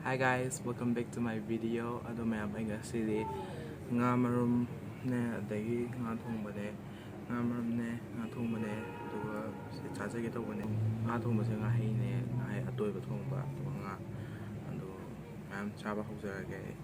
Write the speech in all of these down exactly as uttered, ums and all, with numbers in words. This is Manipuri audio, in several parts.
Hi guys, welcome back to my video. ꯑꯗꯣ ꯃꯌꯥꯝ, ꯑꯩ ꯉꯁꯤꯗꯤ ꯉꯥ ꯃꯔꯨꯝꯅꯦ, ꯑꯗꯒꯤ ꯉꯥ ꯊꯣꯡꯕꯅꯦ, ꯉꯥ ꯃꯔꯨꯝꯅꯦ, ꯉꯥ ꯊꯣꯡꯕꯅꯦ, ꯑꯗꯨꯒ ꯁꯤ ꯆꯥꯖꯒꯦ ꯇꯧꯕꯅꯦ꯫ ꯉꯥ ꯊꯣꯡꯕꯁꯦ ꯉꯥꯍꯩꯅꯦ, ꯉꯥꯍꯩ ꯑꯇꯣꯏꯕ ꯊꯣꯡꯕ, ꯑꯗꯨꯒ ꯉꯥ, ꯑꯗꯣ ꯃꯌꯥꯝ ꯆꯥꯕ ꯍꯧꯖꯔꯒꯦ ꯑꯩ꯫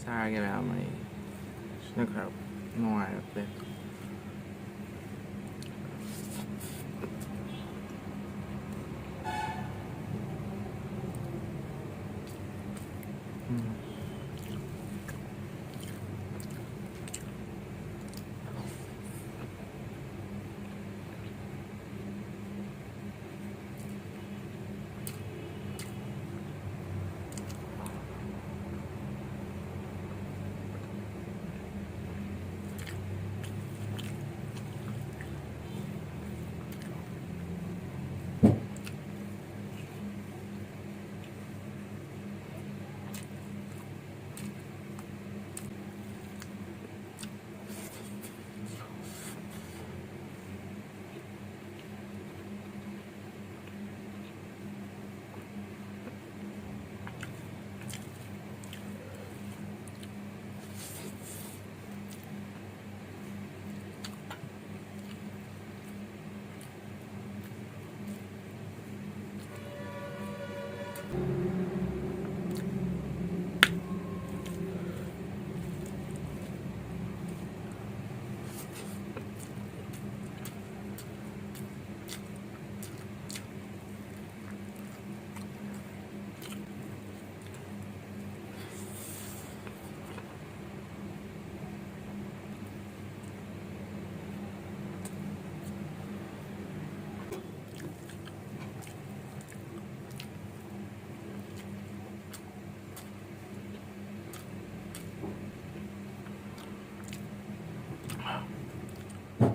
ꯆꯥꯔꯒꯦ ꯃꯌꯥꯝ, ꯑꯩ ꯁꯤꯅ ꯈꯔ ꯅꯨꯡꯉꯥꯏꯔꯛꯇꯦ꯫ ꯎꯝ꯫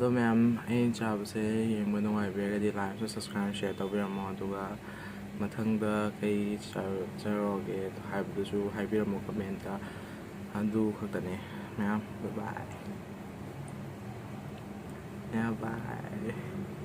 ꯑꯗꯣ ꯃꯌꯥꯝ, ꯑꯩꯅ ꯆꯥꯕꯁꯦ ꯌꯦꯡꯕ ꯅꯨꯡꯉꯥꯏꯕꯤꯔꯒꯗꯤ like, subscribe, share ꯇꯧꯕꯤꯔꯝꯃꯣ꯫ ꯑꯗꯨꯒ ꯃꯊꯪꯗ ꯀꯩ ꯆꯥ-, ꯆꯥꯔꯛꯑꯣꯒꯦ ꯍꯥꯏꯕꯗꯨꯁꯨ ꯍꯥꯏꯕꯤꯔꯝꯃꯣ comment ꯇ꯫ ꯑꯗꯨ ꯈꯛꯇꯅꯦ ꯃꯌꯥꯝ꯫ Bye bye꯫ ꯃꯌꯥꯝ bye꯫